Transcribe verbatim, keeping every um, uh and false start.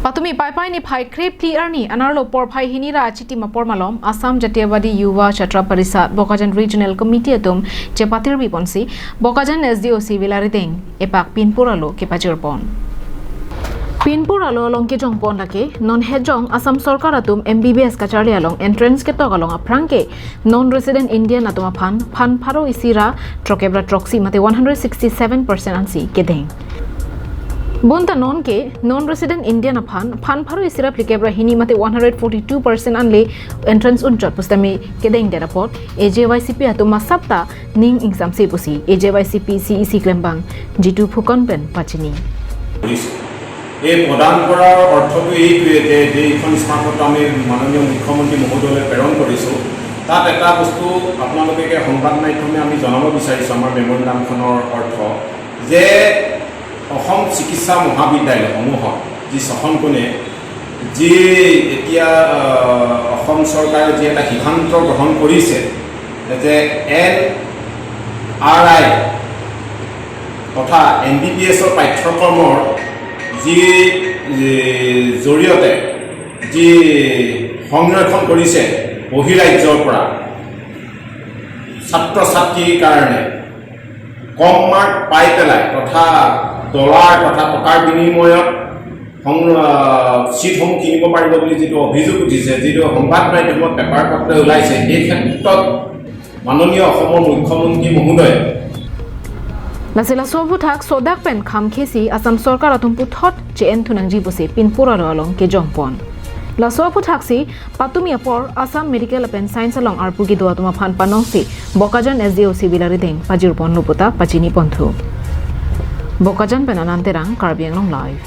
Patumi Paipai niphai krephli arni anerlo porphai hini ra achitim apor malom Assam Jatiyawadi Yuva Chhatra Parishad Bokajan Regional Committee atum chepatirbi ponsi Bokajan S D O C Vilarideng epak pinpur alo kepajir pon. Pinpur alo along kejong pon lake non hejong Assam Sorkar atum M B B S kacharli along entrance ketok along aphrang ke non resident Indian atum aphan phan pharo isi ra throkkep ra throksi mate one hundred sixty-seven percent ansi kedeng. Bonta non ke non resident Indian aphan phan pharo isi ra phlikep ra hini mate one hundred forty-two percent anle entrance unchot pusitame kedengdet apot A J Y C P atum asapta ning ingsamse pusi A J Y C P C E C klembang Jitu Phukan pen pachini. কৰিছো। এই প্ৰদান কৰাৰ অৰ্থটো এইটোৱে যে যে এইখন স্মাৰকপত্ৰ আমি মাননীয় মুখ্যমন্ত্ৰী মহোদয়লৈ প্ৰেৰণ কৰিছো, তাত এটা বস্তু আপোনালোকে সংবাদ মাধ্যমে আমি জনাব বিচাৰিছো আমাৰ মেমৰেণ্ডামখনৰ অৰ্থ যে অসম চিকিৎসা মহাবিদ্যালয়সমূহত যি ছখন কোণে যি এতিয়া আহ, অসম চৰকাৰে যি এটা সিদ্ধান্ত গ্ৰহণ কৰিছে যে এন আৰ আই তথা এম বি বি এছৰ পাঠ্যক্ৰমৰ যি যি জৰিয়তে যি সংৰক্ষণ কৰিছে বহিৰাজ্যৰ পৰা ছাত্ৰ ছাত্ৰীৰ কাৰণে কম মাৰ্ক পাই পেলাই তথা ডলাৰ তথা টকাৰ বিনিময়ত সং- আহ, চিটসমূহ কিনিব পাৰিব বুলি যিটো অভিযোগ উঠিছে, যিটো সংবাদ মাধ্যমত পেপাৰ পত্ৰই ওলাইছে, এই ক্ষেত্ৰত মাননীয় অসমৰ মুখ্যমন্ত্ৰী মহোদয়ে Lasi laso aphuthak sodak pen khamkhesi Assam Sorkar atum puthot che-en thunangji pusi pinpur alo along kejong pon. Laso aphuthak si patumi apor Assam Medical pen Science along arpu kedo atum aphan panongsi Bokajan S D O C Vilarideng pajir ponlo puta pachini ponthu. Bokajan pen Anand Terang, Karbi Anglong Live.